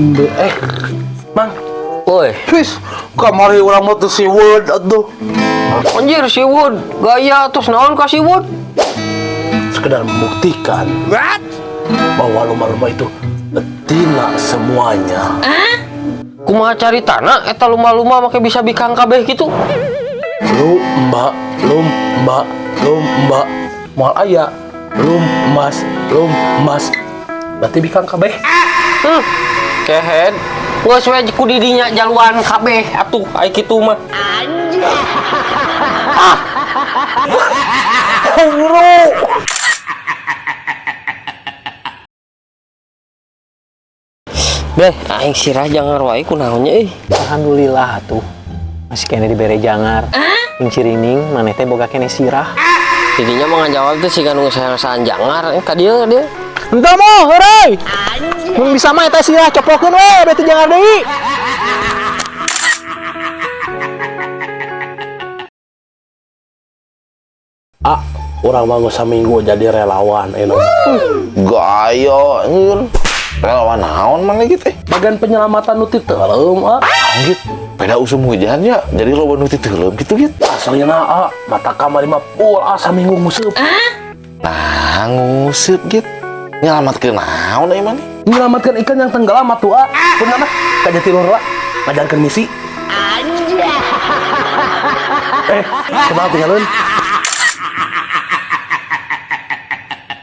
Alhamdulillah. Eh, Mang. Woi, Wis, kamari urang mah teu siwed atuh. Anjir siwud, gaya terus naon ka siwud? Sekedar membuktikan bahwa lumba-lumba itu betina semuanya. Kumaha caritana eta lumba-lumba make bisa bikang kabeh gitu? Lumba, lumba, lumba. Moal aya. Lumas, lumas. Berarti bikang kabeh. Kehed. Geus we ku didinya jaluan kabeh atuh ai kitu mah. Ah. Bro. Beh, aing sirah jangar wae kunaon nya euy. Alhamdulillah tuh. Masih keneh dibere jangar. Jeung cirining maneh teh boga keneh sirah. Didinya mah ngajawab teh siga nu sayang jangar ka dieu ka dieu. Henteu moh, heureuy. Mun bisa mah eta sirah coplokeun we, beh teu jangar deui. Ah, urang mah geus saminggu jadi relawan eno. Gaya anjir. Relawan naon mana gitu eh. Bagian penyelamatan nu teuleum, ah. Gitu. Beda usum hujan ya, jadi loba nu teuleum gitu gitu. Aslina ah, mata kamari mah full ah saminggu nguseup. Nah, nguseup gitu. Nyelamatkeun naon euy maneh? Menyelamatkan ikan yang tenggelam atuh ah. Punah mah ka Jatiluhur lah ngajarkeun misi. Eh, kumaha tinggalin?